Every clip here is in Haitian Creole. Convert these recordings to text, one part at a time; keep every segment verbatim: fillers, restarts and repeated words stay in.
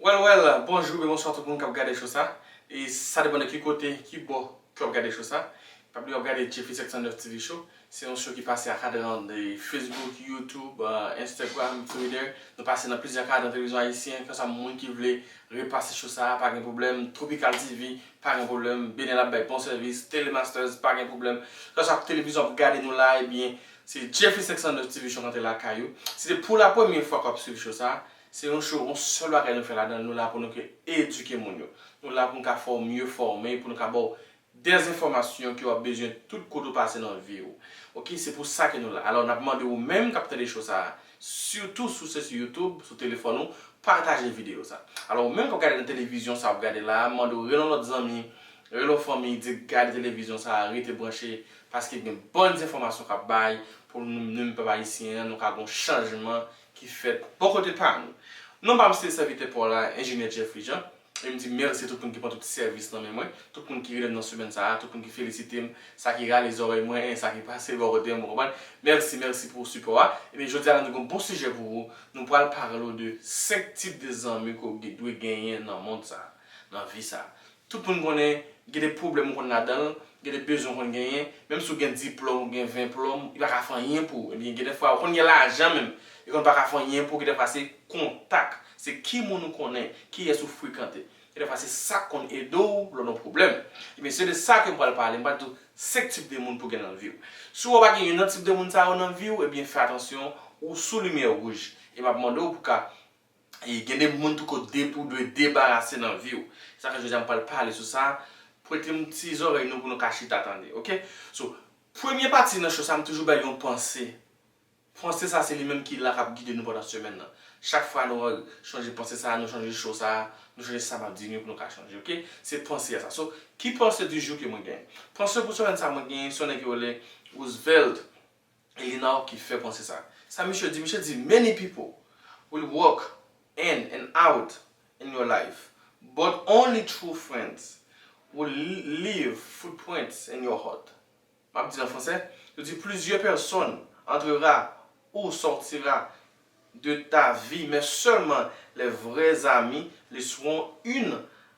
Well, well, bonjou oubyen bonswa tout moun k ap gade show sa. E sa depann de ki kote, ki bò ke w ap gade show sa. Pa bliye w ap gade Jeffrey Six Nine Nèf T V Show. Se yon show ki pase a kadran de Facebook, YouTube, euh, Instagram, Twitter. Nou pase nan plizyè kadran televizyon ayisyen. Kèlkeswa moun ki vle repase show sa, pa gen pwoblèm. Tropical T V, pa gen pwoblèm. Benel ap bay bon sèvis. Telemasters, pa gen pwoblèm. Kèlkeswa televizyon ap gade nou la, ebyen, se Jeffrey Six Nine Nèf T V Show k antre lakay ou. Si se pou la premyè fwa ke w ap swiv show sa, se yon show, yon sèl bagay nou fè ladan l, nou la pou nou ke edike moun yo. Nou la pou nou ka fè w mye fòme, pou nou ka ba w dèzenfòmasyon ke w ap bezwen tout kote w pase nan vi w. Oke, se pou sa ke nou la. Alò, n ap mande ou menm k ap tande show sa a, sitou si w se sou YouTube, sou telefòn ou, pataje videyo sa. Alò, ou menm k ap gade nan televizyon sa w ap gade la, mande w rele yon lòt zanmi, rele yon fanmi, di gade televizyon sa a, rete branche, paske gen bon enfòmasyon k ap bay pou nou menm pèp ayisyen an, nou ka gen yon chanjman ki fèt bò kote pa nou. Non pa m se sèvitè pa w la, Enjenyè Jeffrey Jean. E m di mèsi tout moun ki pran tout sèvis nan men mwen, tout moun ki rele m nan semèn sa a, tout moun ki felisite m, sa ki rale zòrèy mwen, sa ki pase bò kote m, ou konprann? Mèsi, mèsi pou sipò a. Ebyen, jodi a la, nou gen yon bon sijè pou ou. Nou pral pale w de senk tip de zanmi ke w ge- dwe genyen nan mond sa a, nan vi sa a. Tout moun konnen, gen de pwoblèm ou konn ladan l, gen de bezwen ou konn genyen, menm si w gen diplòm, ou gen ven plòm, li pa ka fè anyen pou ou. Ebyen, gen de fwa, ou konn gen lajan menm, li konn pa ka fè anyen pou ou, gen de fwa se kontak, se ki moun ou konnen, kiyès ou frekante. Gen de fwa se sa k konn ede w lè w nan pwoblèm. Ebyen, se de sa ke m pral pale, m pral di w senk tip de moun pou w gen nan vi w. Si w wè w pa gen youn nan tip de moun sa yo nan vi w, ebyen, fè atansyon, ou sou limyè wouj. E m ap mande w pou ka E gen de moun tou ke w de- ou dwe debarase nan vi w. Sa fè jodi a m pral pale sou sa. Prete m ti zòrèy nou pou nou ka chita tande, oke? So, premye pati nan show sa, m toujou bay yon panse. Panse sa se li menm ki la k ap gide nou pandan semèn nan. Chak fwa nou chanje panse sa, nou chanje show sa, nou chanje sa m ap di nou pou nou ka chanje, oke? Se panse a sa. So, ki panse du jour ke mwen genyen? Panse pou semèn sa mwen genyen, se yon nèg yo rele Roosevelt Elinor ki fè panse sa. Sa misye di, misye di, many people will walk in and out in your life, but only true friends will leave footprints in your heart. M ap di l an fransè, yo di, plusieurs personnes entrera ou sortira de ta vie, mais seulement les vrais amis laisseront une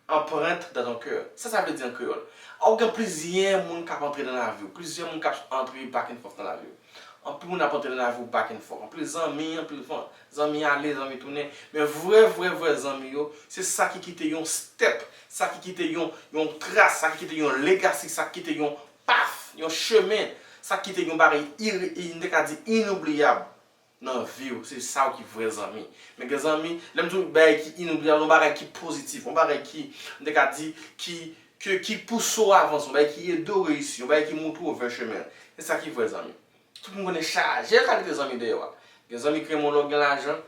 empreinte dans ton cœur. Sa sa vle di an kreyòl? Ou gen plizyè moun k ap antre nan lavi w, plizyè moun k ap antre back and forth nan lavi w. Anpil moun ap antre nan lavi w back and forth. Anpil zanmi, anpil fan, zanmi ale, zanmi tounen. Men vrè, vrè, vrè zanmi yo, se sa ki kite yon step, sa ki kite yon, yon tras, sa ki kite yon legacy, sa ki kite yon path, yon chemen, sa ki kite yon bagay ire- i- m te ka di inoubliyab nan vi w, se sa w ki vrè zanmi. Men gen zanmi, lè m di w bagay ki inoubliyab, yon bagay ki pozitif, yon bagay ki, m te ka di, ki, ki, ki pouse w avanse, yon bagay ki ede w reyisi, yon bagay ki montre w vè chemen. Se sa ki vrè zanmi. Tout moun konnen chaje kalite zanmi dèyè w. Gen zanmi ki renmen w lè w gen lajan,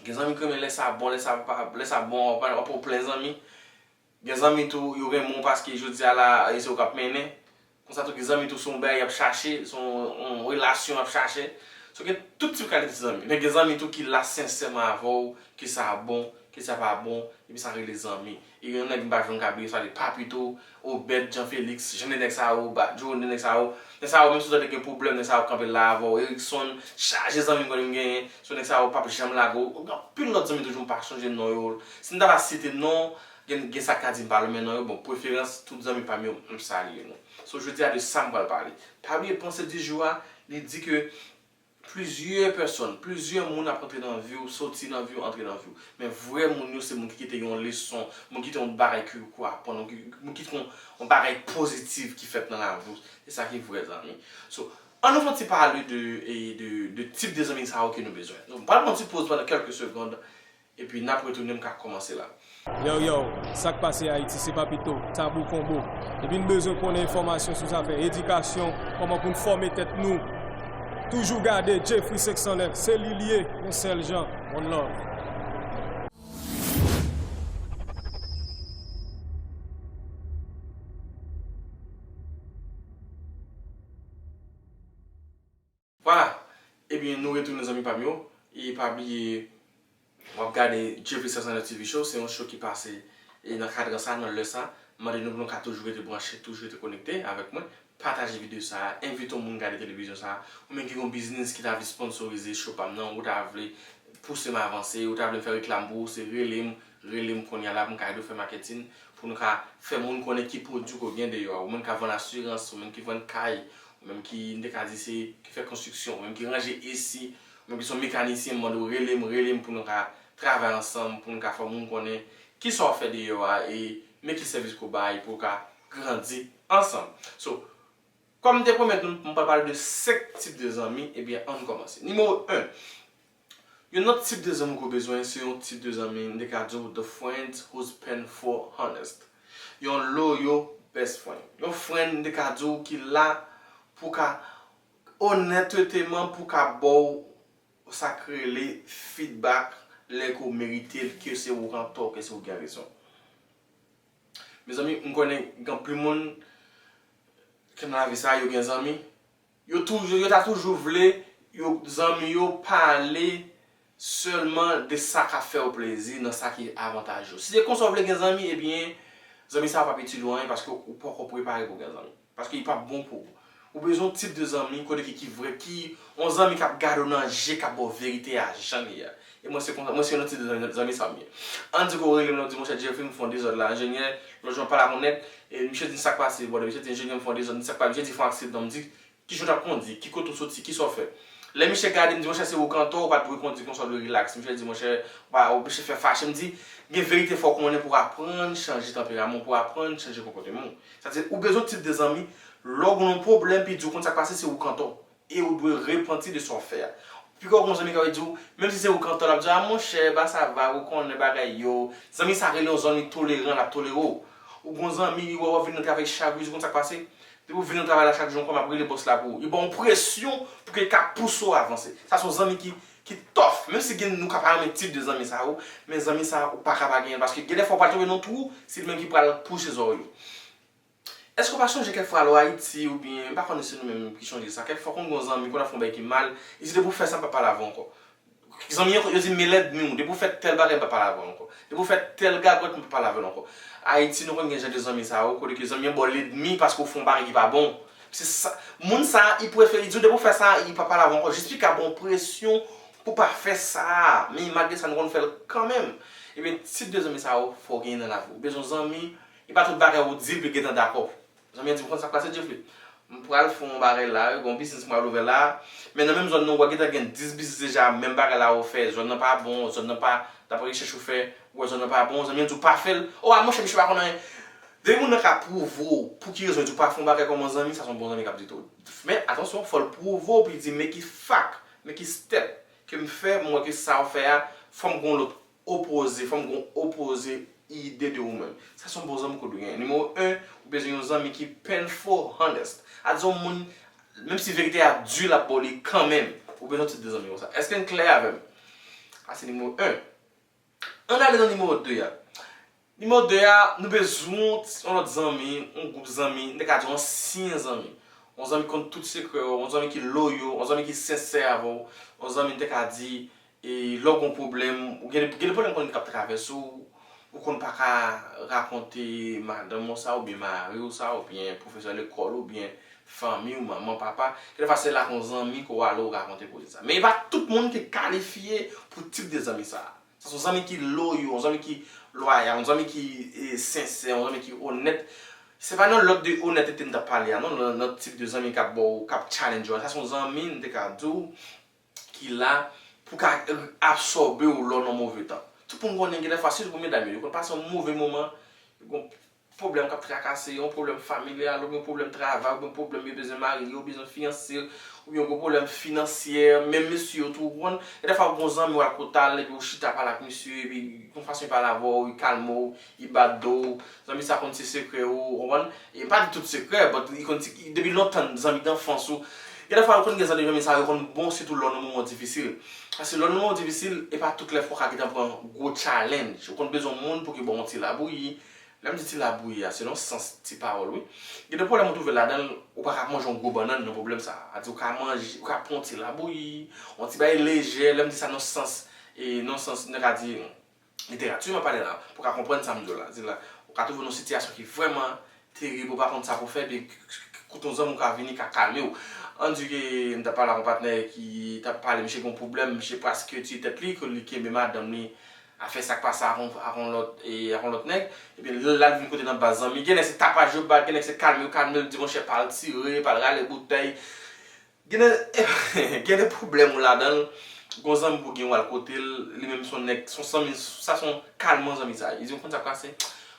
gen zanmi ki renmen lè sa bon, lè sa pa, lè sa bon, w ap, w ap plen zanmi. Gen zanmi tou, yo renmen w paske jodi a la, e se ou k ap mennen. Konsa tou, gen zanmi tou, se yon bagay y ap chache, se yon, yon relasyon y ap chache. So, gen tout tip kalite zanmi. Men gen zanmi tou ki la sensèman avè w, ke sa bon, ke sa pa bon, epi sa rele zanmi. E gen yon nèg m pa janm ka bliye, sa rele Papito, Obed, Jean Felix, jan de nèg sa yo, Badjo, de nèg sa yo. Nèg sa yo, menm si w tande gen pwoblèm, nèg sa yo kanpe la avè w. Erickson, chaje zanmi m konnen m genyen. So, nèg sa yo p ap janm lage w. Gen anpil lòt zanmi toujou, m pa sonje non yo. Si m ta va site non, Gen, gen sa k ka di m pa renmen non yo, bon, preferans, tout zanmi pa m yo, m salye nou. So, jodi a de sa m pral pale. Pa bliye panse du jour a, li di ke plizyè pèsòn, plizyè moun ap antre nan vi w, soti nan vi w, antre nan vi w. Men vrè moun yo, se moun ki kite yon leson, moun ki kite yon bagay ke ou aprann, moun ki, moun ki kite yon, yon bagay pozitif ki fèt nan lavi w. Se sa ki vrè zanmi. So, ann nou fè yon ti pale de, e de, de tip de zanmi sa yo ke nou bezwen. Donk, m pral pran yon ti poz pandan kèlke segond. Epi n ap retounen, m ka kòmanse la. Yo, yo, sa k pase Ayiti, se Papito, Tabou Konbo. Depi n bezwen konnen enfòmasyon sou zafè edikasyon, kòman pou n fòme tèt nou, toujou gade Jeffrey senk san nèf, se li l ye, yon sèl jan, one love. Vwala. Ebyen, nou retounen zanmi pa m yo. E pa bliye, w ap gade Jeffrey Six Nine T V Show. Se yon show ki pase e nan kadran sa, nan lè sa. M mande nou pou nou ka toujou rete branche, toujou rete konekte avèk mwen. Pataje videyo sa, envite yon moun gade televizyon sa. Ou menm ki gen yon biznis ki ta vle sponsorize show pa m nan, ou ta vle pouse m avanse, ou ta vle m fè reklam pou ou, se rele m, rele m kounye a la pou m ka ede w fè maketin, pou nou ka fè moun konnen ki pwodui ke w gen deyò a. Ou menm k ap vann asirans, ou menm ki vann kay, ou menm ki, m te ka di se, ki fè konstriksyon, ou menm ki ranje esi, ou menm ki se yon mekanisyen, m mande w rele m, rele m pou nou ka travay ansanm, pou nou ka fè moun konnen kisa w fè deyò a e men ki sèvis ke w bay pou w ka grandi ansanm. So, kòm m te pwomèt nou, m pral pale de senk tip de zanmi, ebyen, ann kòmanse. Nimewo en, yon lòt tip de zanmi ke w bezwen, se yon tip de zanmi, m te ka di w, the friend who's painful honest. Yon loyal best friend. Yon friend, m te ka di w, ki la pou ka onèteman, pou ka ba w sa k rele feedback lè ke w merite l, ke se ou k antò, ke se ou k gen rezon. Mezanmi, m konnen gen anpil moun ke nan lavi sa a, yo gen zanmi. Yo toujou, yo ta toujou vle yo zanmi yo pale sèlman de sa k ap fè yo plezi, nan sa ki avantaj yo. Si se konsa w vle gen zanmi, ebyen, zanmi sa a p ap itil ou anyen paske ou poko prepare pou w gen zanmi. Paske li p ap bon pou ou. Ou bezwen yon tip de zanmi, kote ki, ki vrè, ki, yon zanmi k ap gade w nan je, k ap ba w verite a jan li ye a. E mwen se konsa, mwen se yon tip de zanmi, zanmi sa m ye. Ann di ke w rele m, w di, monchè Jeffrey, m fè yon dezòd la, enjenyè, lòt jou m pale ak yon nèg, e misye di m sa k pase, brother, misye di enjenyè, m fè yon dezòd, m di sa k pase, misye di fè yon aksidan, m di, kijan w t ap kondi, ki kote w soti, kisa w fè? Lè misye gade m, di, monchè, se ou k antò, ou pa t dwe kondi konsa, w dwe rilaks. Misye di, monchè, ou pa oblije fè fache. M di, gen verite fò w konnen pou w aprann chanje tanperaman w, pou w aprann chanje konpòteman w. Sa di, ou bezwen tip de zanmi, lè w gen yon pwoblèm, pi di w konn sa k pase, se ou k antò. E ou dwe repanti de sa w fè a. Pika w gen yon zanmi k ap di w, menm si se ou k antò, l ap di, a monchè, ba sa va, ou konnen bagay yo. Zanmi sa rele yon zanmi toleran, l ap tolere w. Ou gen yon zanmi, li wè w ap vin nan travay chak jou, ou konn sa k pase? Depi w vin nan travay la chak jou ankò, m ap rele bòs la pou ou. Li ba w presyon pou ke l ka pouse w avanse. Sa se yon zanmi ki, ki tough. Menm si gen nou ka pa renmen tip de zanmi sa yo, men zanmi sa ou pa ka pa genyen l, paske gen de fwa w pral tonbe nan yon twou, se li menm ki pral pouse zòrèy ou. Èske w pa sonje kèk fwa lè w Ayiti oubyen, m pa konnen si nou menm ki sonje sa, kèk fwa konn gen yon zanmi, konn ap fè yon bagay ki mal, li di depi w fè sa, m p ap pale avè w ankò. Zanmi an, yo di, men lènmi w, depi w fè tèl bagay, m p ap pale avè w ankò. Depi w fè tèl gagòt, m p ap pale avè w ankò. Ayiti, nou konn gen jan de zanmi sa yo, kote ke zanmi an ba w lènmi paske w fè yon bagay ki pa bon. Se sa, moun sa, li prefere di w, depi w fè sa, li p ap pale avè w ankò. Jis li ka ba w presyon pou w pa fè sa. Men malgre sa, nou konn fè l kanmenm. Ebyen, tip de zanmi sa yo, fò w genyen nan lavi w. Ou bezwen zanmi, e pa tout bagay ou di l pou l gentan dakò. Zanmi an di m, konn sa k pase, Jeffrey? M pral fè yon bagay la, wi, gen yon biznis m pral ouvè la. Men nan menm zòn nan, ou wè gentan gen dis biznis deja, menm bagay la ou fè, zòn nan pa bon, zòn nan pa, daprè rechèch ou fè, ou wè zòn nan pa bon, zanmi an di w pa fè l. O, a monchè, misye pa konn anyen. Depi moun nan ka pwouve w pou ki rezon li di w pa fè yon bagay kòm yon zanmi, sa se yon bon zanmi k ap di tou. Men, atansyon, fò l pwouve w, pou l di, men ki fact, men ki step ke m fè, m wè ke sa w fè a, fò m gen yon lòt opoze, fò m gen yon opoze ide de ou menm. Sa se yon bon zanmi ke w dwe genyen. Nimewo en, ou bezwen yon zanmi ki painful honest. A di yon moun, menm si verite a di, l ap ba w li kanmenm. Ou bezwen tip de zanmi konsa. Èske n klè avè m? Sa se nimewo en. Ann ale nan nimewo de a. Nimewo de a, nou bezwen yon lòt zanmi, yon gwoup zanmi, m te ka di yon ansyen zanmi. Yon zanmi ki konn tout sekrè w, yon zanmi ki loyal, yon zanmi ki sensè avè w, yon zanmi m te ka di, e lè w gen yon pwoblèm, ou gen, gen de pwoblèm konn k ap travèse w, ou konn pa ka rakonte madanm ou sa, oubyen mari w sa, oubyen pwofesè lekòl, oubyen fanmi w, manman, papa. Gen de fwa se la ak yon zanmi ke w ale w rakonte koze sa. Men e pa tout moun ki kalifye pou tip de zanmi sa. Sa se yon zanmi ki loyal, yon zanmi ki lwayal, yon zanmi ki, e, sensè, yon zanmi ki onèt. Se pa nan lòd de onètete m t ap pale a, non, nan, nan tip de zanmi k ap ba w, k ap challenge w a. Sa se yon zanmi, m te ka di w, ki la pou ka absòbe w lè w nan move tan. Tout moun konnen gen de fwa, sitou pou medam yo, yo konn pase yon move moman, yo gen pwoblèm k ap trakase yo, yon pwoblèm familyal, oubyen yon pwoblèm travay, oubyen yon pwoblèm yo bezwen mari yo, bezwen fiyanse, oubyen yon gwo pwoblèm finansyè, menm mesye yo tou, ou konprann? Gen de fwa, ou gen yon zanmi w al kote l, epi ou chita pale ak misye, epi yon fason li pale avè w, li kalme w, li bat do w, zanmi sa konn se sekrè ou, ou konprann? E m pa di tout sekrè, but li konn di, depi lontan, zanmi danfans ou. Gen de fwa, ou konn gen zanmi, zanmi sa yo konn bon, sitou lè w nan moman difisil. Paske lè w nan moman difisil, e pa tout lè fwa w ka gentan pran gwo challenge. Ou konn bezwen moun pou ki ba w yon ti labouyi, Lè m di ti labouyi a, se nan sans ti pawòl, wi. Gen de pwoblèm ou twouve ladan l, ou pa ka manje yon gwo bannann nan pwoblèm sa a. A di ou ka manje, ou ka pran yon ti labouyi, yon ti bagay lejè, lè m di sa nan sans, e nan sans, m ta ka di, literati m ap pale la, pou w ka konprann sa m di w la. Di la, ou ka twouve w nan yon sitiyasyon ki vrèman terib, ou pa konn sa pou w fè, epi kote yon zanmi w ka vini, ka kalme w. Ann di ke m t ap pale ak yon patnè ki t ap pale, misye gen yon pwoblèm, misye prèske tiye tèt li, ke li kenbe madanm li, Afè sa k pase ak yon, ak yon lòt, e, ak yon lòt nèg. Epi l al vin kote nan baz zanmi. Gen nèg se tapaj yo bat, gen nèg se kalme yo kalme, l di monchè pa al tire, pa al rale boutèy. Gen de, gen de pwoblèm ou ladan l. Gon zanmi pou gen w al kote l, li menm se yon nèg, se yon zanmi, sa se yon kalman zanmi sa. Li di, "M konn sa k pase.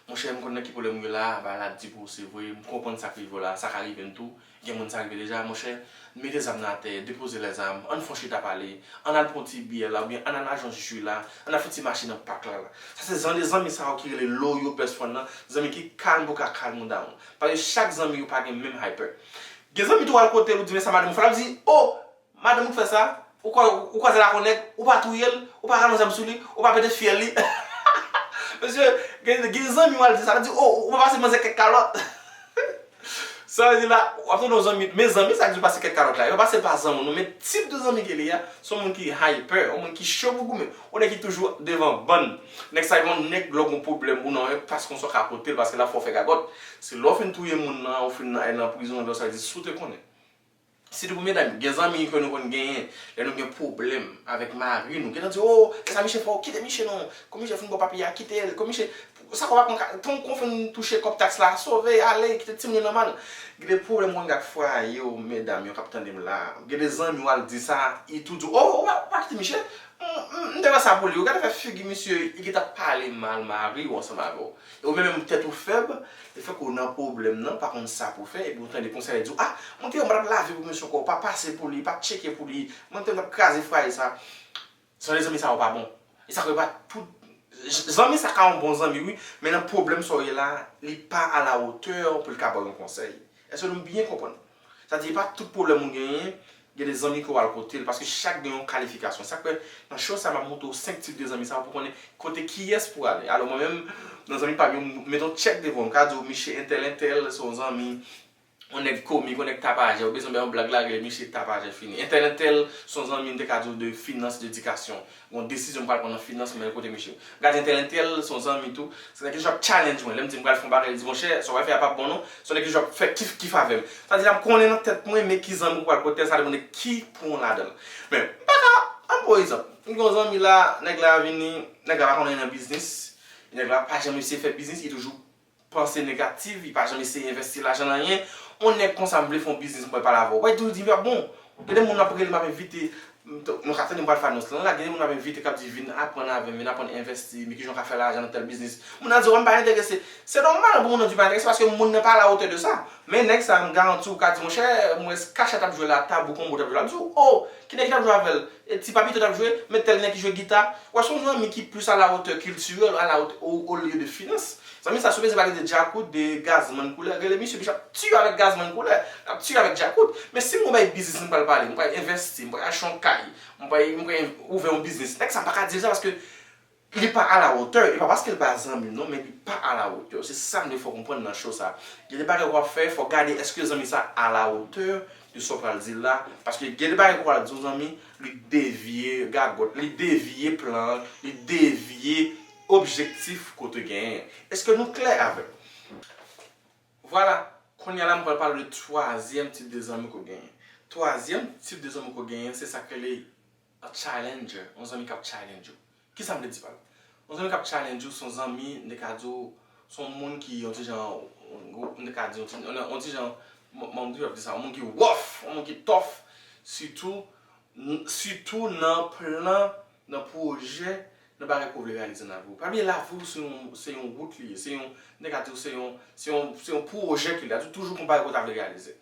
Monchè, m konn nan ki pwoblèm ou ye la, bagay la di pou ou, se vre, m konprann sa k rive w la, sa ka rive m tou." Gen moun sa rive deja, monchè, mete zam nan atè, depoze lèzam, ann fè yon chita pale, ann al pran yon ti byè la, oubyen ann al achte yon ji la, ann al fè yon ti mache nan pak la, la. Sa se jan de zanmi sa yo ki rele loyal best friend nan, zanmi ki kalm pou ka calm ou down. Paske chak zanmi yo pa gen menm hyper. Gen zanmi tou al kote l, ou di, "Men sa madanm ou fè la?" L ap di, "O, madanm ou k fè sa? Ou kwa-, ou kwaze l ak yon nèg, ou pa touye l, ou pa rale yon zam sou li, ou pa pete fyèl li." Mesye, gen, gen zanmi w al di sa, l ap di, "O, ou pa pase manzè kèk kalòt." Sa vle di la, w ap tande yon zanmi, men zanmi sa k di w pase kèk kalòt la, yo pase pa zanmi w non, men tip de zanmi ke li a, se yon moun ki hyper, yon moun ki cho pou goumen, yon nèg ki toujou devan bann. Nèg sa yon nèg lè w gon pwoblèm ou nan, paske yon sòt ka pote l, paske l ap fè w fè gagòt. Se lè w fin touye moun nan, ou fin nan, nan prizon, lè sa di, si w te konnen. Sitou pou medam yo, gen zanmi ke nou konn genyen, lè nou gen pwoblèm avèk mari nou, gentan di, "O, e sa miche fè w, kite miche non, kon miche fin bò papye a, kite l, kon miche, sa w pa konn ka, tan kon fin touche kòb taks la, sove, ale, kite timoun yo nan mal." Gen de pwoblèm konn gen ak fwaye w, medam yo k ap tande m la, gen de zanmi w al di sa, li tou di w, "O, ou pa, ou pa kite miche, m, m, m te fè sa pou li, ou gade fè figi misye, li gentan pale mal mari w ansanm avè w." E ou menm, menm tèt ou fèb, e fè ke w nan pwoblèm nan, pa konn sa pou fè, epi ou tande konsèy di w, "A, mwen te wè m pa t ap lave pou misye ankò, pa pase pou li, pa tcheke pou li, mwen te wè m t ap kraze fwaye sa." Jan de zanmi sa yo pa bon. E sa fè pa tout, zanmi sa ka yon bon zanmi, wi, men nan pwoblèm sa w ye la, li pa alawotè pou l ka ba w yon konsèy. Èske nou byen konprann? Sa di, e pa tout pwoblèm ou genyen, gen de zanmi ke w al kote l, paske chak gen yon kalifikasyon. Sa k fè, nan show sa, m ap montre w senk tip de zanmi sa pou konnen kote kiyès pou ale. Alò, mwen menm, nan zanmi pa m yo, m met yon tchèk devan w, m ka di w, miche entèl, entèl, se yon zanmi, yon nèg komik, yon nèg tapajè, ou bezwen bay yon blag la, rele miche tapajè fini. Entèl, entèl, se yon zanmi, m te ka di w de finans, de edikasyon. Gon desizyon m pral pran nan finans, men kote miche. Gade entèl, entèl, se yon zanmi tou. Se nèg ki toujou ap challenge mwen. Lè m di m pral fè yon bagay, li di, "Monchè, sa w pral fè a p ap bon non." Se yon nèg ki toujou ap fè kif kif avè m. Sa di la, m konnen nan tèt mwen, men ki zanmi ou pral kote, sa depann de ki pwen w ladan l. Men, m pa ka, an, pa egzanp, m gen yon zanmi la, nèg la vini, nèg la pa konnen nan biznis, nèg la pa janm eseye fè biznis, li toujou panse negatif, li pa janm eseye envesti lajan nan anyen. On nèg konsa m vle fè yon biznis, m pral pale avè w. Ou pa di, di, "Bon, gen de moun ap rele m ap envite, m t-, nou ka tande m pral fè anons lan la, gen de moun ap envite k ap di, 'Vin aprann avè m, vin aprann envesti, men kijan w ka fè lajan nan tèl biznis.'" Moun nan di, "Wi, m pa enterese." Se nòmal pou moun nan di pa enterese, paske moun nan pa alawotè de sa. Men nèg sa, m garanti w ka di, "Monchè, m wè kachèt ap jwe la, tabou konbo t ap jwe la." L ap di w, "O, ki nèg ki t ap jwe avè l?" E ti papito t ap jwe, men tèl nèg ki jwe gita. W ap se yon zanmi ki plis alawotè kiltirèl, alawotè, o, olye de finans. Zanmi sa, si w bezwen pale de djakout, de gazman koulè, rele misye, misye ap tiye avèk gazman koulè, l ap tiye avèk djakout. Men si m gon bay biznis m pral pale, m pral envesti, m pral achte yon kay, m pral, m pral ouvè yon biznis, nèg sa m pa ka di l sa paske li pa alawotè, e pa paske l pa zanmi m non, men li pa alawotè. Se sa m vle fè w konprann nan show sa. Gen de bagay w ap fè, fò w gade èske zanmi sa alawotè de sa w pral di l la. Paske gen de bagay w pral di yon zanmi, li devye gagòt, li devye plan, li devye objektif ke w te genyen. Èske nou klè avè m? Vwala, kounye a la m pral pale de twazyèm tip de zanmi ke w genyen. Twazyèm tip de zanmi ke w genyen, se sa k rele a challenger, yon zanmi k ap challenge ou. Kisa m vle di pa la? Yon zanmi k ap challenge ou, se yon zanmi, m te ka di w, se yon moun ki, yon ti jan, m te ka di, yon ti, yon ti jan, m, m, m toujou ap di sa, yon moun ki rough, yon moun ki tough, sitou, n-, sitou nan plan, nan pwojè, nan bagay ke w vle reyalize nan lavi w. Pa bliye lavi w se yon, se yon wout li ye, se yon, m te ka di w, se yon, se yon, se yon pwojè ke li ye. Toujou gon bagay ke w ta vle reyalize.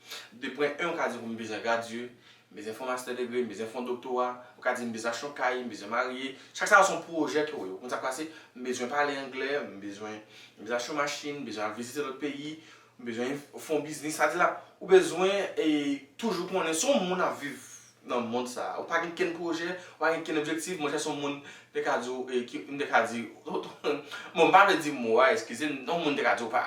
De pwen en, ou ka di, "M bezwen gradye, m bezwen fè yon master degree, m bezwen fè yon doktora." Ou ka di, "M bezwen achte yon kay, m bezwen marye." Chak sa yo se yon pwojè ke w ye. Ou konn sa k pase? "M bezwen pale anglè, m bezwen, m bezwen achte yon machin, m bezwen al vizite lòt peyi, m bezwen fè yon biznis." Sa di la, ou bezwen, e, toujou konnen se yon moun ap viv nan mond sa. Ou pa gen kenn pwojè, ou pa gen kenn objektif, monchè, se yon moun, m te ka di w, e, ki, m te ka di, bon, m pa vle di mo a, eskize m, yon moun te ka di w pa,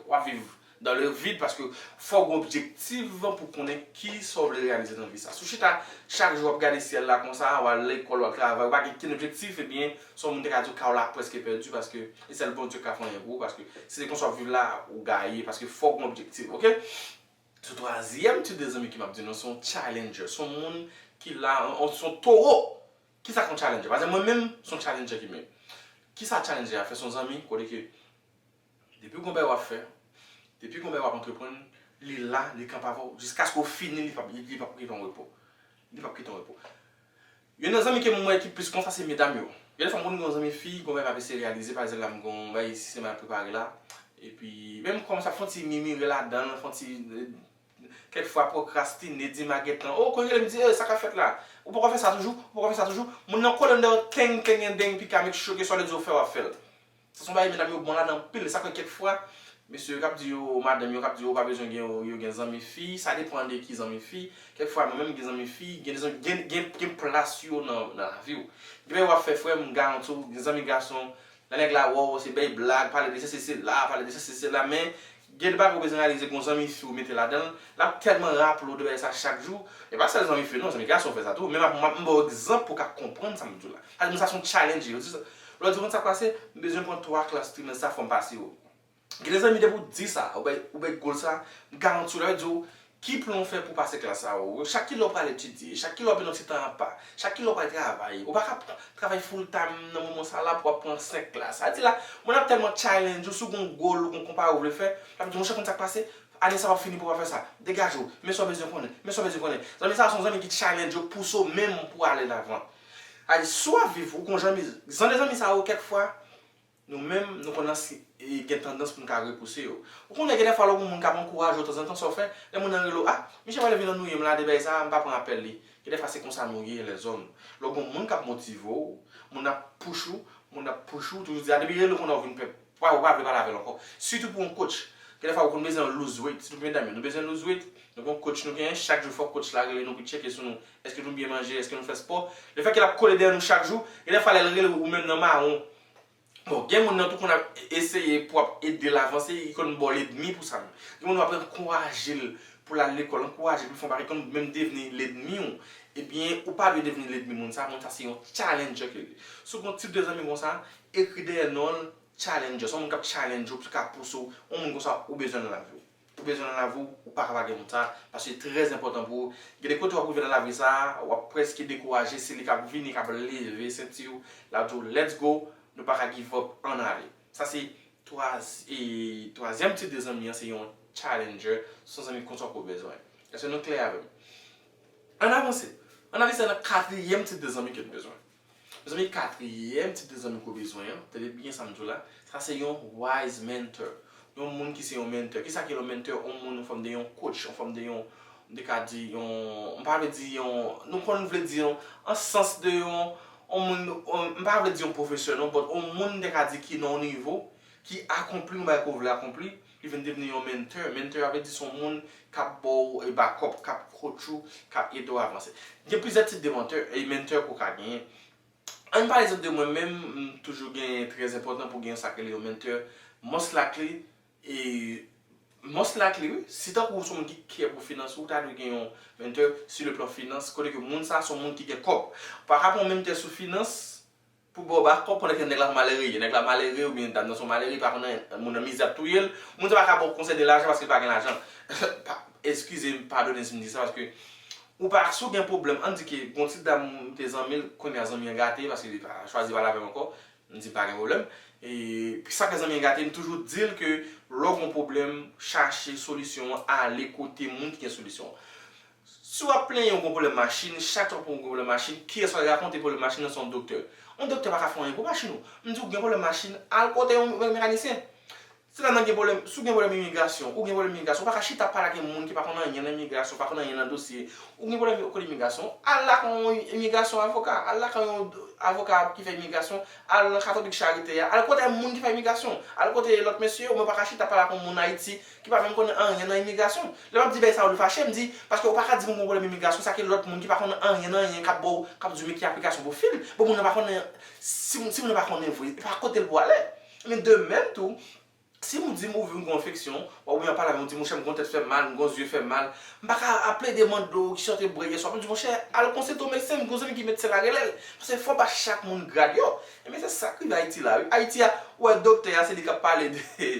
w ap viv dans le vide, paske fò w gen objektif pou konnen kisa w vle reyalize nan vi sa. Si w chita chak jou w ap gade syèl la konsa, w al lekòl, w al travay, w pa gen kenn objektif, ebyen, se yon moun te ka di w kay la prèske pèdi, paske e sèl Bondye k ka fè anyen pou ou, paske si se konsa w ap viv la, ou gaye, paske fò w gen objektif, oke? Se twazyèm tip de zanmi ke m ap di nou, se yon challenger, se yon moun ki la, yon, se yon towo. Kisa k yon challenger? Pa egzanp, mwen menm, se yon challenger ki m ye. Kisa challenger a fè? Se yon zanmi kote ke depi w gen yon bagay w ap fè, depi w gen yon bagay w ap antreprann, li la, li kanpe avè w, jiskaske w fini, li p ap, li p ap gen yon repo. Li p ap kite yon repo. Youn nan zanmi ke mwen wè ki plis konsa se medam yo. Gen de fwa m konn gen yon zanmi fi, gen yon bagay m ap eseye reyalize, pa egzanp la m gen yon bagay isi se mal prepare la. Epi menm kòm sa fè yon ti mimire ladan l, fè yon ti kèk fwa pwokrastine, di maget lan, oh, konn rele m di, eh, sa k ap fèt la? Ou poko fè sa toujou? Ou poko fè sa toujou? Moun nan kole m dèyè w, teng, teng, teng, teng, pika make sure ke sa w le di w fè, w ap fè l. Sa se yon bagay medam yo bon ladan anpil. Sa k fè kèk fwa, mesye yo k ap di yo, madanm yo k ap di yo pa bezwen gen, yo gen zanmi fi, sa depann de ki zanmi fi. Kèk fwa mwen menm m gen zanmi fi, gen de zanmi, gen, gen, gen plas yo nan, nan lavi w. Gen bagay w ap fè, frè m, m garanti w, gen zanmi gason, lè nèg la wè w, se bay blag, pale de sesi sela, pale de sesi sela, men gen de bagay ou bezwen reyalize, gen yon zanmi fi ou mete ladan l, l ap tèlman raple w de bagay sa chak jou. E pa sèl zanmi fi non, zanmi gason fè sa tou. Men m ap, m ap, m ba w egzanp pou w ka konprann sa m di w la. Sa di moun sa se yon challenge. Yo di sa, lè w di moun sa k pase, m bezwen pran twa klas trimès sa, fò m pase yo. Gen de zanmi depi w di sa, ou bay, ou bay goal sa, m garanti w, lè yo di w, ki plan w fè pou pase klas sa, ou, chak kilè w pral etidye, chak kilè w ap nan ti tan apa, chak kilè w pral travay, ou pa ka pran, travay full time nan moman sa la pou w ap pran senk klas. Sa di la, moun ap tèlman challenge ou, si w gen yon goal ou gen yon konpa ou vle fè, l ap di, monchè, konn sa k pase, ane sa p ap fini pou w pa fè sa, degaje w, men sa w bezwen konnen, men sa w bezwen konnen. Zanmi sa se yon zanmi ki challenge ou, pouse w menm pou w ale lavan. Sa di, si w ap viv, ou gen yon zanmi, jan de zanmi sa yo, kèk fwa, nou menm, nou konn ansi, e, gen tandans pou n ka repouse yo. Ou konnen gen de fwa lè w gen yon moun k ap ankouraje w tanzantan, sa w fè, lè moun nan rele w, ah, misye pral vin annuiye m la de bagay sa, m pa pran apèl li. Gen de fwa se konsa nou ye lèzòm. Lè w gen yon moun k ap motive w, moun ap push ou, moun ap push ou, toujou di, ah, depi rele w konnen w vin pè, pa, ou pa vle pale avè l ankò. Sitou pou yon coach. Gen de fwa ou konn bezwen lose weight, sitou medam yo, nou bezwen lose weight, nou gen yon coach nou genyen, chak jou fòk coach la rele nou pou tcheke sou nou, èske nou byen manje, èske nou fè spò. Lefètke l ap kole dèyè nou chak jou, gen de fwa lè l rele w, ou menm nan mawon, bon, gen moun nan tou konn ap eseye pou ap ede l avanse, li konn ba w lènmi pou sa menm. Gen moun w ap ankouraje l pou l al lekòl, ankouraje l pou l fè yon bagay, konn menm devni lènmi w. Ebyen, ou pa dwe devni lènmi moun sa, moun sa se yon challenger ke li ye. Si w gen yon tip de zanmi konsa, ekri dèyè non l, challenger. Se yon moun k ap challenge ou, ki ka pouse w, yon moun konsa ou bezwen nan lavi w. Ou bezwen nan lavi w, ou pa ka pa gen moun sa, paske li trè enpòtan pou ou. Gen de kote w ap rive nan lavi sa, w ap prèske dekouraje, se li k ap vini, k ap leve senti w, l ap di w, let's go, nou pa ka give up, ann ale. Sa se twa-, e, twazyèm tip de zanmi an, se yon challenger, se yon zanmi konsa ke w bezwen. Èske nou klè avè m? Ann avanse. Ann avanse nan katriyèm tip de zanmi ke n bezwen. Mezanmi, katriyèm tip de zanmi ke w bezwen an, tande byen sa m di w la, sa se yon wise mentor. Yon moun ki se yon mentor. Kisa ki yon mentor? Yon moun an fòm de yon coach, an fòm de yon, m te ka di yon, m pa vle di yon, nou konn vle di yon, an sans de yon, yon moun, yon, m pa vle di yon pwofesè non, but yon moun m te ka di ki nan yon nivo, ki akonpli yon bagay ke w vle akonpli, li vin devni yon mentor. Mentor a vle di se yon moun k ap ba w, e, backup, k ap coach ou, k ap ede w avanse. Gen plizyè tip de mentor, e, mentor ke w ka genyen. Ann pale egzanp de mwen menm, m toujou genyen, trè enpòtan pou genyen sa k rele yon mentor. Most likely, e, most likely, wi, si tankou w se yon moun ki care pou finans ou, ou ta dwe gen yon mentor sur le plan finans, kote ke moun sa se yon moun ki gen kòb. Ou pa ka pran yon mentor sou finans, pou ba w backup pandan ke nèg la malere. Nèg la malere oubyen dam nan se yon malere, li pa konn anyen, moun nan mizè ap touye l. Moun sa pa ka ba w konsèy de lajan paske li pa gen lajan. Pa, eskize m, padone m si m di sa, paske ou pa, si w gen pwoblèm, ann di ke gon ti dam m te zanmi l, kounye a zanmi an gate paske li pa chwazi pale avè m ankò, m di pa gen pwoblèm. E sa k fè zanmi an gate, m toujou di l ke lè w gen pwoblèm, chache solisyon an, ale kote moun ki gen solisyon an. Si w ap plenyen w gen pwoblèm machin, chak fwa w gen pwoblèm machin, kiyès w al rakonte pwoblèm machin nan? Se yon doktè. Yon doktè pa ka fè anyen pou machin ou. M di w gen pwoblèm machin, al kote yon mekanisyen. Si ladan gen pwoblèm, si w gen pwoblèm imigrasyon, ou gen pwoblèm imigrasyon, ou pa ka chita ap pale ak yon moun ki pa konn anyen nan imigrasyon, pa konn anyen nan dosye. Ou gen pwoblèm kote imigrasyon, al lakay yon imigrasyon avoka, al lakay yon avoka ki fè imigrasyon, al nan Katolik Charite a, al kote moun ki fè imigrasyon, al kote lòt mesye yo, men w pa ka chita ap pale ak yon moun Ayiti ki pa menm konnen anyen nan imigrasyon. Lè m ap di bagay sa yo, li fache, m di, paske ou pa ka di m ou gen pwoblèm imigrasyon, sa ke lòt moun ki pa konn anyen nan anyen k ap ba w, k ap di w men ki aplikasyon pou w fil. Bon, moun nan pa konnen, si, si moun nan pa konnen vre, e pa kote l pou ale. Men de menm tou, si m di m ou gen yon enfeksyon, w ap gen pale avè m, ou di, monchè, m gen yon tèt fè m mal, m gen yon zye fè m mal, m pa ka ap plede mande w ki sa w te bwè yè swa. M di, monchè, al konsilte yon medsen, m gen yon zanmi ki medsen la, rele l. Paske fò w ba chak moun grad yo. Ebyen, se sa k rive Ayiti la, wi. Ayiti a, ou wè doktè a, se li k ap pale de,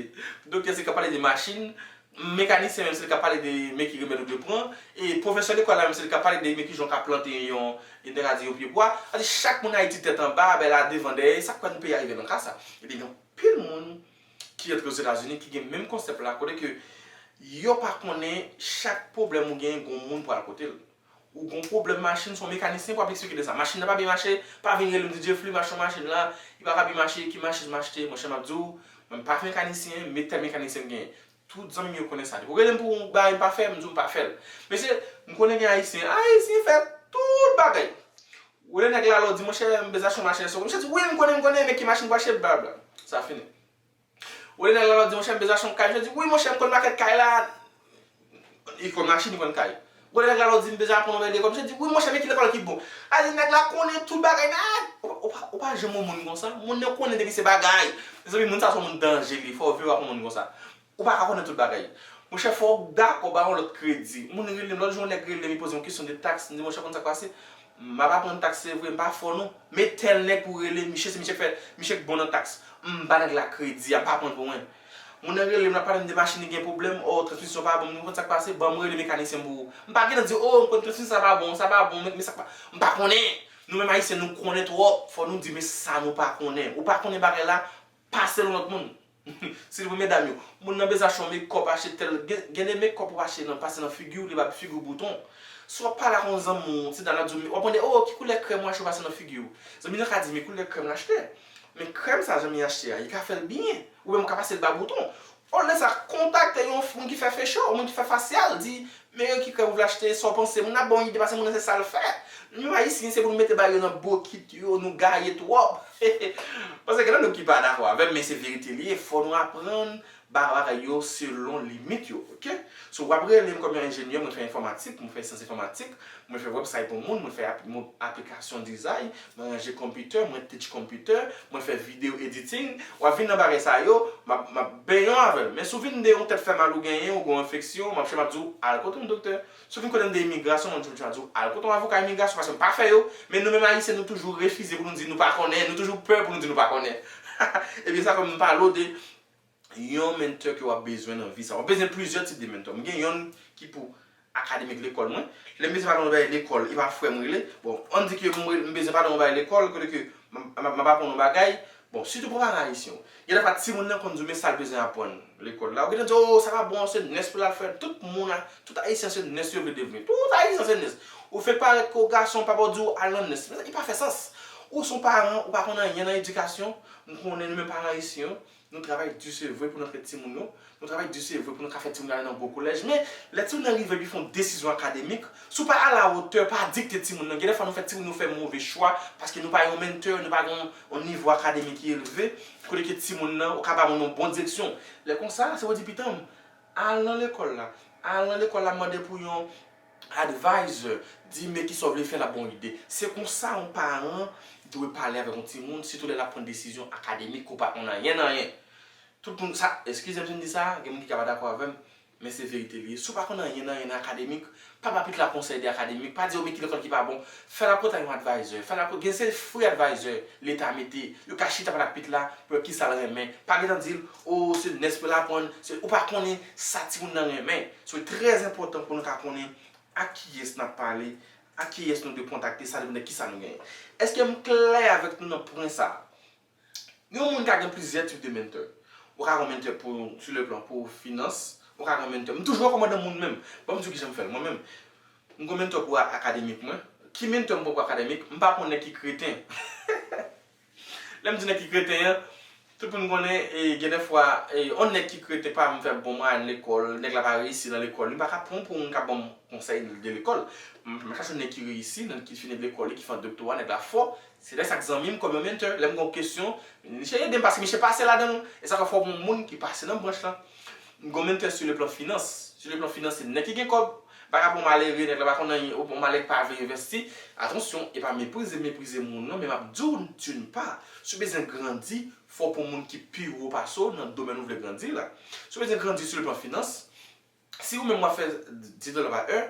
doktè se li k ap pale de machin, Mekanisyen menm se li k ap pale de men ki remèd ou dwe pran, e pwofesè lekòl la menm se li k ap pale de men ki jan w ka plante yon, yon, te ka di yon pye bwa. Sa di chak moun Ayiti tèt anba, bè la devan dèyè, e sa k fè nou peyi a rive nan ka sa. Epi gen anpil moun ki antre Ozetazini ki gen menm konsèp la, kote ke yo pa konnen chak pwoblèm ou gen, gen yon moun pral kote l. Ou gon pwoblèm machin, se yon mekanisyen pou ap eksplike de sa. Machin nan pa byen mache, pa vin rele m di Jeffly, m achte yon machin la, li pa ka byen mache, ki machin m achte? Monchè, m ap di w, mwen m pa mekanisyen, men tèl mekanisyen m genyen. Tout zanmi m yo konnen sa. Depi w rele m pou yon bagay m pa fè, m di w m pa fè l. Mesye, m konnen gen Ayisyen, Ayisyen fè tout bagay. Ou rele nèg la, lè w di, monchè, m bezwen achte yon machin, misye di, wi, m konnen, m konnen, men ki machin pou achte, blabla. Sa fini. Ou rele nèg la, lè w di, monchè, m bezwen achte yon kay, misye di, wi, monchè, m konn makèt kay la. Li konn machin, li konn kay. Ou rele nèg la, lè w di, m bezwen aprann yon bagay lekòl, misye di, wi, monchè, men ki lekòl ki bon. A di, nèg la konnen tout bagay nèt. Ou pa, ou pa, ou pa janm yon moun konsa. Moun nan konnen depi se bagay. Mezanmi, moun sa se yon moun danje li. Fò w veye w ak yon moun konsa. Ou pa ka konnen tout bagay. Monchè, fò w dakò ba yon lòt kredi. Moun rele m, lòt jou yon nèg rele m, li poze yon kesyon de taks. M di, monchè, konn sa k pase? M ap aprann taks, se vre, m pa fò non. Men tèl nèg pou rele, misye se misye k fè, misye k bon nan taks. M ba nèg la kredi a, m pa pran l pou mwen. Moun nan rele m, l ap pale m de machin, li gen pwoblèm, o, transmisyon pa bon, m di, konn sa k pase? Ban m rele mekanisyen m pou ou. M pa gentan di, o, m konn transmisyon sa pa bon, sa pa bon, men, men sa pa, m pa konnen. Nou menm Ayisyen, nou konnen twòp. Fò nou di, men sa nou pa konnen. Ou pa konnen bagay la, pase l yon lòt moun. Silvouple, medam yo, moun nan bezwen achte yon makeup, achte tèl, gen, gen de makeup ou achte nan, pase nan figi w, li ba figi w bouton. Si w ap pale ak yon zanmi w, ti dam nan di w, w ap mande, o, ki koulè krèm ou achte pase nan figi w? Zanmi nan ka di, men koulè krèm l achte. Men krèm sa zanmi achte a, li ka fè l byen. Oubyen ou ka pase l ba bouton. Olye sa, kontakte yon moun ki fè facial, yon moun ki fè fasyal, di, men ki krèm ou vle achte, sa w panse? Moun nan ap ba w yon ide, paske moun nan se sa l fè. Nou menm Ayisyen, se pou nou mete bagay yo nan bokit yo, nou gaye twòp. Paske gen nan nou ki pa dakò avè m, men se verite li ye. Fò nou aprann ba bagay yo selon limit yo, oke? So, w ap rele m kòm yon enjenyè, mwen fè enfòmatik, mwen fè syans enfòmatik, mwen fè website pou moun, mwen fè ap-, mwen aplikasyon dizay, mwen ranje konpitè, mwen teach konpitè, mwen fè video editing. W ap vin nan bagay sa yo, m ap, m ap benyen w avè l. Men si w vin de yon tèt fè mal ou genyen, ou gen yon enfeksyon, m ap, m ap di w, al kote yon doktè. Si w vin kote m de imigrasyon, mwen, m ap di w, al kote yon avoka imigrasyon, paske m pa fè yo. Men nou menm Ayisyen, nou toujou refize pou nou di nou pa konnen, nou toujou pè pou nou di nou pa konnen. Ebyen, sa fè m pale w de yon mentor ke w ap bezwen nan vi sa. W ap bezwen plizyè tip de mentor. M gen yonn ki pou akademik lekòl mwen. Lè m bezwen pale yon bagay lekòl, e pa frè m rele. Bon, ann di ke m, m bezwen pale yon bagay lekòl, kote ke m, m, m ap aprann yon bagay. Bon, sitou pou paran ayisyen yo. Gen defwa timoun nan konn di w, men sa l bezwen aprann lekòl la. Ou gentan di, o, sa pa bon, se nès pou l al fè. Tout moun, tout Ayisyen se nès yo vle devni. Tout Ayisyen se nès. Ou fèk parèt ke w gason, papa w di w al nan nès. Men sa, li pa fè sans. Ou se yon paran, ou pa konn anyen nan edikasyon. M konnen nou menm paran ayisyen yo, nou travay di se vre pou nou trete timoun yo. Nou travay di se vre pou nou ka fè timoun yo ale nan bon kolèj. Men, lè timoun nan rive epi fè yon desizyon akademik, si w pa alawotè, pa dikte timoun nan. Gen defwa nou fè timoun yo fè move chwa paske nou pa yon mentor, nou pa gen yon, yon nivo akademik ki elve, kote ke timoun nan, ou ka ba moun yon bon direksyon. Lè konsa, se pou di pitit m, al nan lekòl la. Al nan lekòl la, mande pou yon advisor, di men kisa w vle fè, l ap ba w ide. Se konsa yon paran dwe pale avèk yon timoun, sitou lè l ap pran desizyon akademik ke w pa konn anyen nan anyen. Tout moun, sa, eskize m si m di sa, gen moun ki ka pa dakò avè m, men se verite li ye. Si w pa konn anyen nan anyen nan akademik, pa ba pitit la konsèy de akademik, pa di yo men ki lekòl ki pa bon, fè l al kote yon advisor, fè l al kote, gen se free advisor Leta mete, yo ka chita pale ak pitit la pou wè kisa l renmen. Pa gentan di l, o, se nès pou l aprann, se, ou pa konnen sa timoun nan renmen. So, li trè enpòtan pou nou ka konnen ak kiyès n ap pale, ak kiyès nou dwe kontakte, sa depann de kisa nou genyen. Èske m klè avèk nou nan pwen sa a? Yon moun ka gen plizyè tip de mentor. Ou ka gen mentor pou, sou le plan pou finans, ou ka gen mentor. M toujou rekòmande moun menm. Ban m di w kijan m fè l, mwen menm. M gen mentor pou a-, akademik mwen. Ki mentor m pran pou akademik? M pa pran nèg ki kreten. Lè m di nèg ki kreten an, tout moun konnen, e, gen de fwa, e, yon nèg ki kreten pa janm fè bon mwayèn lekòl, nèg la pa reyisi nan lekòl, li pa ka pran pou moun k ap ban m konsèy de lekòl. M, m chache yon nèg ki reyisi, nèg ki fini lekòl li, ki fè yon doktora, nèg la fò. Se lè sa k zanmi m kòm yon mentor. Lè m gen yon kesyon, misye ede m paske misye pase ladan l. E sa k fè fò pou yon moun ki pase nan branch lan. M gen yon mentor sou le plan finans. Sou le plan finans, se nèg ki gen kòb. Pa ka pou malere, nèg la pa konn anyen, ou pou malere ki pa vle envesti. Atansyon, e pa meprize, meprize moun non, men m ap di w d'une part, si w bezwen grandi, fò w pran moun ki pi wo pase w nan domèn ou vle grandi la. Si w bezwen grandi sou le plan finans, si ou menm w ap fè dis dola pa è,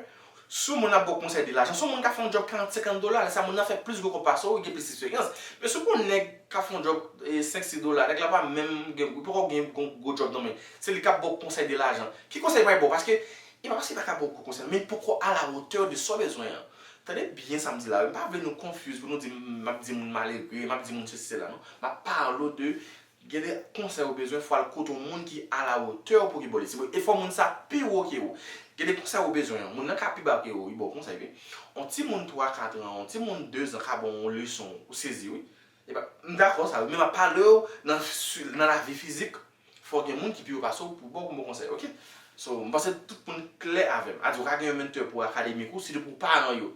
Si yon moun ap ba w konsèy de lajan, si yon moun ka fè yon djòb karant, senkant dola, lè sa moun nan fè plis gwo kòb pase w, li gen plis esperyans. Men si w gon nèg k ap fè yon djòb, e, senk, sis dola, nèg la pa menm gen, li poko gen gwo, gwo djòb nan men, se li k ap ba w konsèy de lajan. Ki konsèy li pral ba w? Paske, e pa paske li pa ka ba w gwo konsèy, men li poko à la hauteur de sa w bezwen an. Tande byen sa m di la wi, m pa vle nou confuse pou nou di m ap di moun malegre, m ap di moun sesi, sela, non. M ap pale w de Gen de konsèy ou bezwen, fò al kote yon moun ki à la hauteur pou ki ba w li. Se pou efò moun sa pi wo ke ou. Gen de konsèy ou bezwen, moun nan ka pi ba ke ou, li ba w konsèy wi. Yon timoun twa, kat an, yon timoun de zan ka ba w yon leson, ou sezi wi. Epa, m dakò sa wi, men m ap pale w nan, nan lavi fizik, fò gen moun ki pi wo pase w pou ba w bon konsèy, oke? So, m panse tout moun klè avè m. Adi, ou ka gen yon mentor pou akademik ou, sitou pou paran yo.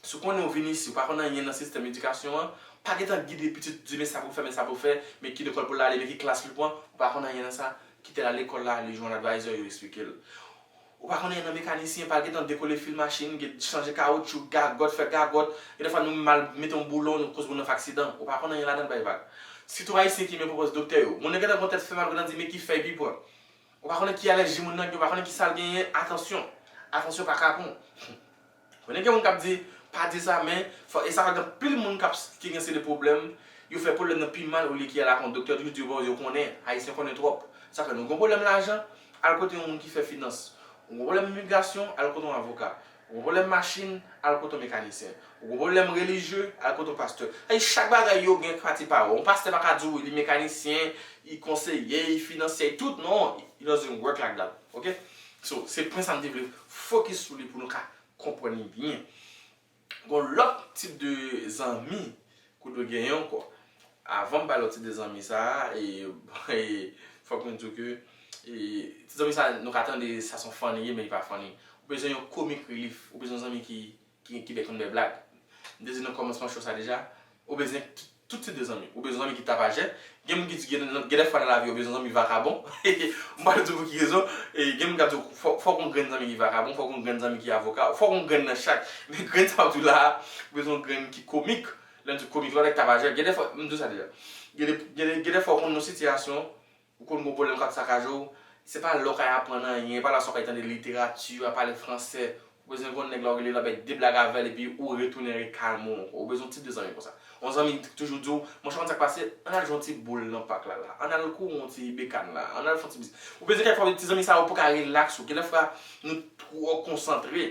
Si w konnen w vin isi, ou pa konn anyen nan sistèm edikasyon an, pa gentan gide pitit di men sa pou l fè, men sa pou l fè, men ki lekòl pou l ale, men ki klas li pran, ou pa konn anyen nan sa, kite l al lekòl la, li jwenn advisor, yo eksplike l. Ou pa konn anyen nan mekanisyen, pa gentan dekole fil machin, gen chanje kawoutchou, gagòt, fè gagòt, gen de fwa nou mal mete yon boulon, nou koz moun nan fè aksidan, ou pa konn anyen ladan l, bay vag. Sitou ayisyen ki men pwopòz doktè yo, moun nan gentan gon tèt fè mal, gentan di men ki fèy li pran. Ou pa konnen ki alèji moun nan gen, ou pa konnen ki sa l genyen, atansyon. Atansyon pa kapon. Konnen gen moun k ap di, pa di sa, men, fò, e sa fè gen anpil moun k ap, ki gen seri de pwoblèm, yo fè pwoblèm nan pi mal olye ki al ak yon doktè, toujou di yo, bon, yo konnen, ayisyen konnen twòp. Sa fè nou gon pwoblèm lajan, al kote yon moun ki fè finans. Ou gon pwoblèm imigrasyon, al kote yon avoka. Ou gon pwoblèm machin, al kote yon mekanisyen. Ou gon pwoblèm relijye, al kote yon pastè. Sa vle di chak bagay yo gen pati pa yo. Yon pastè pa ka di w li mekanisyen, li konseye, li finansyè, li tout. Non, it doesn't work like that. Oke? So, se pwen sa m te vle fokis sou li pou nou ka konprann li byen. Gon lòt tip de zanmi ke w dwe genyen ankò. Avan m bay lòt tip de zanmi sa a, e, e, fòk mwen di w ke, e, ti zanmi sa a, nou ka tande sa se yon funny ye, men li pa funny. Ou bezwen yon comic relief, ou bezwen yon zanmi ki, ki, ki bèk konn bè blag. M te di nan kòmansman show sa deja, ou bezwen tout, tout tip de zanmi. Ou bezwen zanmi ki tapajè. Gen moun ki di gen, gen de fwa nan lavi, ou bezwen zanmi vakabon. M pa di w pou ki rezon. E, gen moun ki ap di w, fò, fòk yon grenn zanmi ki vakabon, fòk yon grenn zanmi ki avoka, fòk yon grenn nan chak. Men grenn sa w ap di w la a, ou bezwen yon grenn ki komik. Lè m di w komik, lè w nèg tapajè, gen de fwa, m di w sa deja. Gen de, gen de, gen de fwa w konn nan sitiyasyon, ou konn gon pwoblèm k ap sakaje w, se pa la w kay aprann anyen, e pa la sa w kay tande literati, a pale fransè. Ou bezwen gon nèg la, ou rele l, ap bay de blag avè l, epi ou retounen rekalme w ankò. Ou bezwen yon tip de zanmi konsa. Yon zanmi ki toujou di w, monchè, konn sa k pase, ann al jwe yon ti boul nan pak la, la. Ann al kouri yon ti bekàn la. Ann al fè yon ti biznis. Ou bezwen kèk fwa ti zanmi sa yo pou ka relaks ou. Gen de fwa, nou twò konsantre.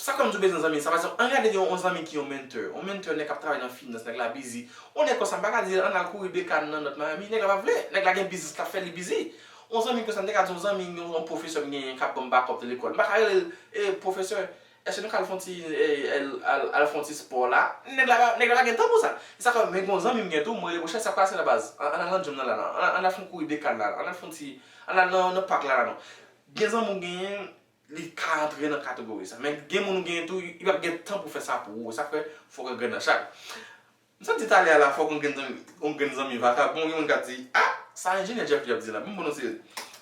Sa fè m di w bezwen zanmi sa, pa egzanp, ann gade yon, yon zanmi ki yon mentor. Yon mentor, nèg k ap travay nan finans, nèg la bizi. Yon nèg konsa, m pa ka di l ann al kouri bekàn nan North Miami, nèg la pa vle. Nèg la gen biznis l ap fè, li bizi. Yon zanmi konsa, m te ka di yon zanmi, yon, yon pwofesè m genyen k ap ban m bakòp nan lekòl. M pa ka rele l, e, pwofesè, èske nou ka al fè yon ti, e, al, al, al fè yon ti spò la? Nèg la, nèg la pa gen tan pou sa. E sa fè, men gen yon zanmi m gen tou, m rele, monchè, sa k pase la baz? Ann, ann al nan gym nan la, la. Ann, ann al fè yon kouri bekàn la, la. Ann al fè yon ti, ann al nan, nan pak la, la, non. Gen zanmi w genyen, li ka antre nan kategori sa. Men gen moun ou genyen tou, li p ap gen tan pou fè sa pou ou. Sa fè, fòk yon grenn nan chak. M santi talè a la, fòk yon grenn zanmi, yon grenn zanmi vakabon, gen moun k ap di, ah, sa enjenyè Jeffrey ap di la, ban m ba nou serye.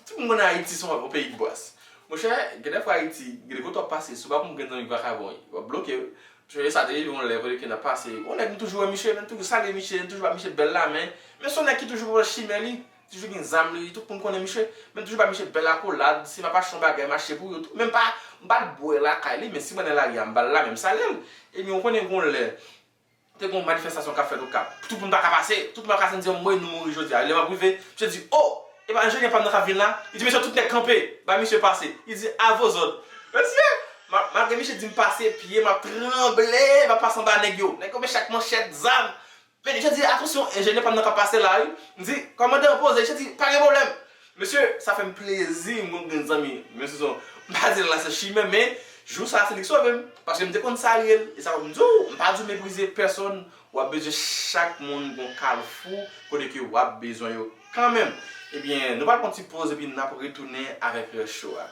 Tout moun konn Ayiti se yon peyi bwaz. Monchè, gen de fwa Ayiti, gen de kote w ap pase, si w pa gon grenn zanmi vakabon, w ap bloke. Monchè, e sa te rive yon lè kote ke n ap pase, yon nèg m toujou wè misye, men m toujou salye misye, m toujou ba misye bèl lamen, men se yon nèg ki toujou pran chimen li. Toujou gen zam li, tout moun konnen misye. Men toujou ba misye bèl akolad, si m ap achte yon bagay, m achte pou yo tou. Men m pa, m pa t bwè lakay li, men si m wè nan lari a, m ba l la, men m salye l. Ebyen, ou konnen gon lè, te gon manifestasyon k ap fèt Okap. Tout moun pa ka pase, tout moun pa ka santi anmwey nou mouri jodi a. Lè m ap rive, misye di, oh, e pa enjenyè pa m nan k ap vin la? Li di, mesye, tout nèg kanpe, bay misye pase. Li di, à vos ordres. Mesye, ma-, malgre misye di m pase, pye m ap tranble, m ap pase anba nèg yo. Nèg yo met chak manchèt, zam. Men, misye di, atansyon, enjenyè pa m nan k ap pase la, wi. M di, kòmandan, poze. Misye di, pa gen pwoblèm. Mesye, sa fè m plezi, m gon grenn zanmi. Men se son, m pa di l la se chimè, men jou sa a se li k sove m. Paske m te konn salye l. E sa fè m di w, m pa di w meprize pèsonn. W ap bezwen chak moun gon kalfou kote ke w ap bezwen yo kanmenm. Ebyen, nou pral pran ti poz epi n ap retounen avèk rès show a.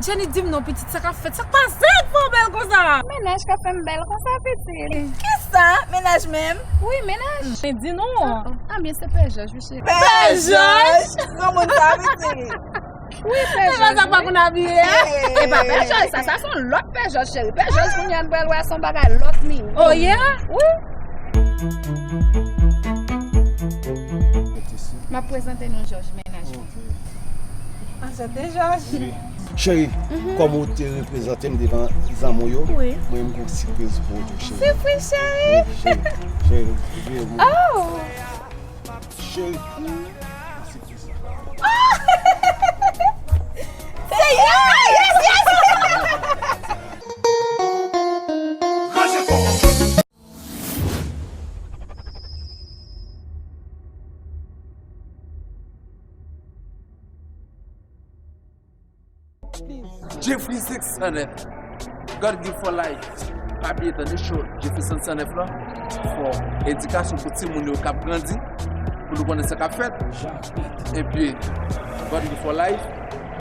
Jenny, di m non, pitit, sa k ap fèt? Sa k pase k fè w bèl konsa? Mennaj k ap fè m bèl konsa, pitit. Kisa? Mennaj menm? Wi, mennaj. Men di non. Ah, ah, men se Pè Jòj, wi, cheri. Pè Jòj? Granmoun sa, pitit. Wi, Pè Jòj. Se pa sa k pa konn abiye a? E pa Pè Jòj, sa, sa se yon lòt Pè Jòj, cheri. Pè Jòj, kounye a n pral wè, se yon bagay lòt nivo. Oh, yeah? Wi. M ap prezante nou Jòj, mennaj mwen. Ok. Anchante, Jòj. Wi. Cheri, kòm ou te reprezante m devan zanmi w yo, mwen menm gon sipriz pou ou tou, cheri. Sipriz, cheri? Wi, cheri. Cheri, vire m. Oh! Cheri, sipriz la. Se yes, yes, yes! Jeffrey senk san nèf, God Give for Life. Pa bliye tande show Jeffrey senk san nèf la. Fò edikasyon pou timoun yo k ap grandi, pou nou konnen sa k ap fèt. Epi, God Give for Life,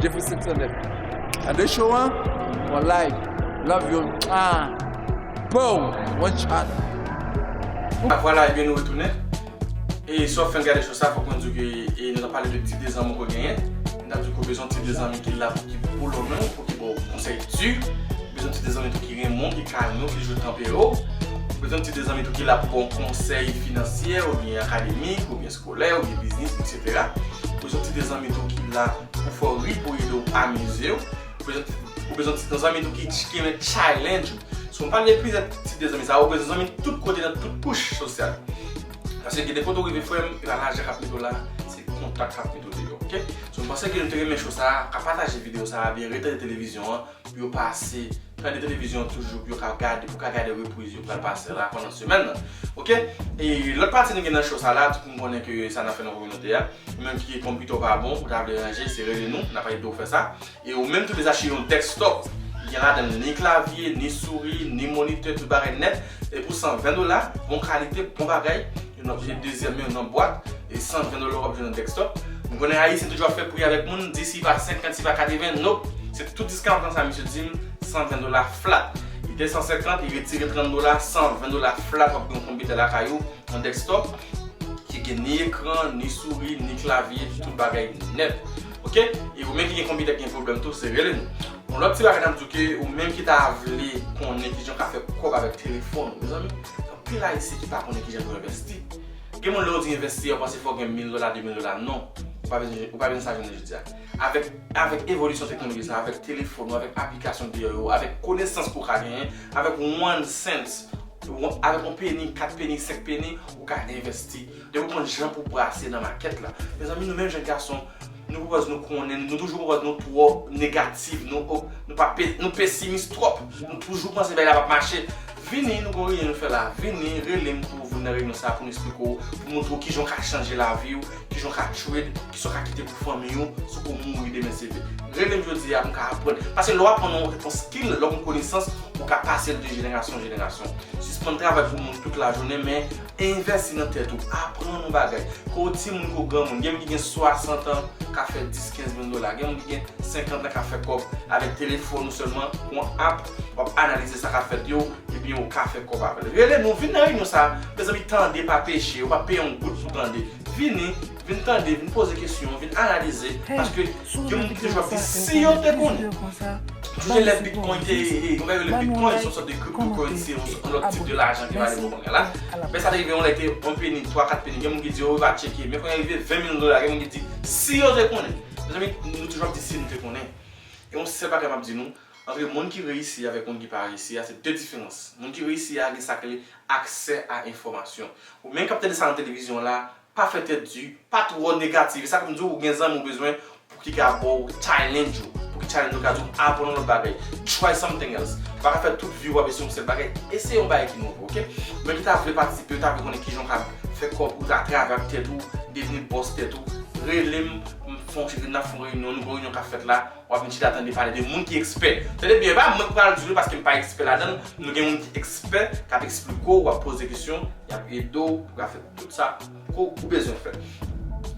Jeffrey senk san nèf. Tande show an, for life. Love you. Ah. Boom. One shot. Vwala, ebyen nou retounen. E si w ap fèk gade show sa, fòk mwen di w ke e, nou t ap pale de ti de zanmi w genyen. Nou t ap di w ke w bezwen ti de zanmi ki la pou ki pou lonmen w, pou ki ba w konsèy di. Ou bezwen ti de zanmi tou ki renmen w, ki kalme w, ki toujou tanpere w. Ou bezwen ti de zanmi tou ki la pou ba w konsèy finansyè, oubyen akademik, oubyen eskolè, oubyen biznis, etsetera. Ou bezwen ti de zanmi tou ki la pou fè w ri, pou ede w amize w. Ou bezwen, ou bezwen ti de zanmi tou ki, ki renmen challenge ou. Si w pale de plizyè ti de zanmi sa, ou bezwen zanmi tout kote nan tout kouch sosyal. Paske gen de kote w rive, frè m, e pa lajan k ap mete w la, se kontak k ap mete w deyò, oke? So, m panse ke nou te renmen show sa a, ka pataje videyo sa a, byen retande televizyon an, pou yo pase, tande televizyon toujou, pou yo ka gade, pou ka gade repriz yo, pral pase la pandan semèn nan, oke? E lòt pati nou gen nan show sa la, tout moun konnen ke sa n ap fè nan kominote a, ou menm ki konpitè w pa bon, ou ta vle ranje, se rele nou, n ap ede w fè sa. E ou menm tou bezwen achte yon desktop. Li gen ladan l ni klavye, ni souri, ni monitè, tout bagay nèt. E pou san ven dola, bon kalite, bon bagay. Yon nan, yon dezyèm men, yon nan bwat. E san ven dola w ap jwenn yon desktop. M konnen Ayisyen toujou ap fè pri avèk moun, di si pa senkant, si pa katreven, nope. Se tout discount lan sa, misye di m, san ven dola flat. Li te san senkant, li retire trant dola, san ven dola flat, w ap gen yon konpitè lakay ou, yon desktop. Ki gen ni ekran, ni souri, ni klavye, tout bagay nèt. Oke? E ou menm ki gen konpitè ki gen pwoblèm tou, se rele nou. Yon lòt ti bagay n ap di w ke ou menm ki ta vle konnen kijan w ka fè kòb avèk telefòn ou, mezanmi, gen anpil Ayisyen ki pa konnen kijan pou envèsti. Gen moun lè w di envèsti, yo panse fò w gen mil dola, de mil dola, non. Ou pa bezwen, ou pa bezwen sa jounen jodi a. Avèk, avèk evolisyon teknoloji sa, avèk telefòn ou, avèk aplikasyon deyò yo, avèk konesans ke w ka genyen, avèk one cent, avèk yon peni, kat peni, senk peni, ou ka envèsti. Depi w konn jan pou w brase nan makèt la. Mezanmi, nou menm jèn gason, nou pwopòz nou konnen, nou toujou pwopòz nou twò negatif, nou, nou pa pe-, nou pesimis twòp. Nou toujou panse bagay la p ap mache. Vini, nou gon reyinyon nou fè la. Vini, rele m pou w vin nan reyinyon sa a pou n esplike w, pou montre w kijan w ka chanje lavi w, kijan w ka trade, kisa w ka kite pou fanmi w, si w mouri demen se vre. Rele m jodi a pou n ka aprann. Paske lè w aprann yon, yon skill, lè w gen konesans, ou ka pase l de jenerasyon an jenerasyon. Sispann travay pou moun tout lajounen, men envèsti nan tèt ou, aprann yon bagay. Ke w timoun, ke w granmoun, gen moun ki gen swasant an, ka fè dis, kenz mil dola, gen moun ki gen senkant an, ka fè kòb avèk telefòn ou sèlman, yon app, w ap analize sa k ap fèt yo, ebyen ou ka fè kòb avè l. Rele nou, vin nan reyinyon sa a, mezanmi, tande pa peche, ou p ap peye yon goud pou tande. Vini, vin tande, vin poze kesyon, vin analize, paske gen moun ki toujou ap di, si yo te konnen. Sonje lè Bitcoin te, e, e, yon bagay rele Bitcoin, se yon sòt de cryptocurrency, yon, yon lòt tip de lajan ki vale moman la. Men sa te rive yon lè te yon peni, twa, kat peni, gen moun ki di, o, yo pa tcheke, men kounye a rive ven mil dola, gen moun ki di, si yo te konnen. Mezanmi, nou toujou ap di si nou te konnen. E yon sèl bagay m ap di nou, antre moun ki reyisi avèk moun ki pa reyisi a, se de diferans. Moun ki reyisi a gen sa k rele aksè a enfòmasyon. Ou menm k ap tande sa nan televizyon la, pa fè tèt di, pa twò negatif. E sa k ap di w, ou gen zanmi ou bezwen pou ki ka ba w challenge ou, pou ki challenge ou ka di w aprann yon lòt bagay. Try something else. Ou pa ka fè tout vi w ap eseye yon sèl bagay. Eseye yon bagay ki nouvo, oke? Ou menm ki ta vle patisipe, ou ta vle konnen kijan w ka fè kòb ou atravè ak tèt ou, devni bòs tèt ou, rele m, m fè yon, n ap fè yon reyinyon, nou gen yon reyinyon k ap fèt la, w ap vin chita tande pale de moun ki ekspè. Tande byen, e pa mwen k pral di nou paske m pa ekspè ladan l, nou gen moun ki ekspè, k ap eksplike w, w ap poze kesyon, y ap ede w pou w ka fè tout sa ke w bezwen fè.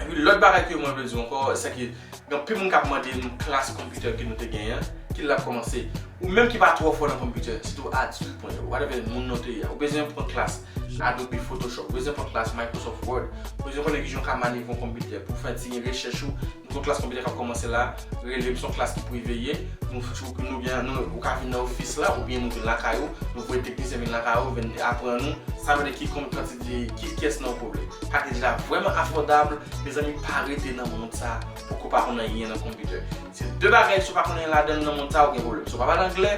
Epi lòt bagay ke mwen vle di ankò, se ke gen anpil moun k ap mande m klas konpitè ke nou te genyen an, ki lè l ap kòmanse. Ou menm ki pa twò fò nan konpitè, sitou adilt, whatever moun nan w te ye a, ou bezwen pran klas. Adobe Photoshop, ou bezwen pran klas Microsoft Word, ou bezwen konnen kijan w ka manevre yon konpitè pou fè ti rechèch ou. Nou gen yon klas konpitè k ap kòmanse la, rele m, se yon klas ki prive ye. Nou, nou gen, nou, ou ka vin nan ofis la, oubyen nou vin lakay ou, nou voye teknisyen vin lakay ou, vin aprann ou, sa vle di ki kon-, kantite, ki pyès nan yon pwoblèm. Package la vrèman afòdab, mezanmi, pa rete nan mond sa poko pa konn anyen nan konpitè. Se de bagay, si w pa konn anyen ladan l nan mond sa, ou gen pwoblèm. Si w pa pale anglè,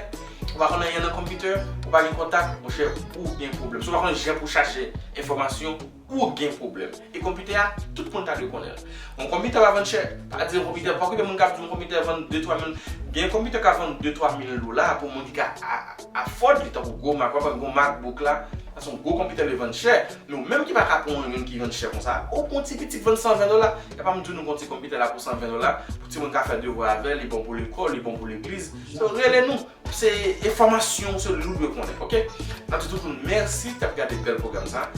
ou pa konn anyen nan konpitè, ou pa gen kontak, monchè, ou gen pwoblèm. Si w pa konn jan pou chache enfòmasyon, ou gen pwoblèm. E konpitè a, tout moun ta dwe konnen l. Yon konpitè pa vann chè. Pa di yon konpitè, pa okipe moun k ap di yon konpitè vann de twa mil. Gen konpitè k ap vann de twa mil dola pou moun ki ka a-, afford li, tankou gwo Mac, w ap wè gwo MacBook la, sa se yon gwo konpitè, li vann chè. Men ou menm ki pa ka pran yon ki vann chè konsa, ou pran ti piti k vann san ven dola. Epa m di nou pran ti konpitè la pou san ven dola, pou timoun ka fè devwa avè l, li bon pou lekòl, li bon pou legliz. So, rele nou. Se enfòmasyon, se li w dwe konnen, oke? N ap di tout moun mèsi t ap gade bèl pwogram sa.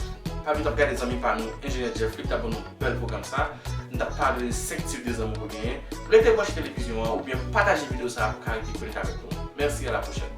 Pa bliye t ap gade zanmi pa nou, Enjenyè Jeffrey, t ap ban nou bèl pwogram sa. Nou t ap pale de senk tip de zanmi w genyen. Rete branche televizyon an oubyen pataje videyo sa pou ka rete konekte avèk nou. Mèsi, a la pwochèn.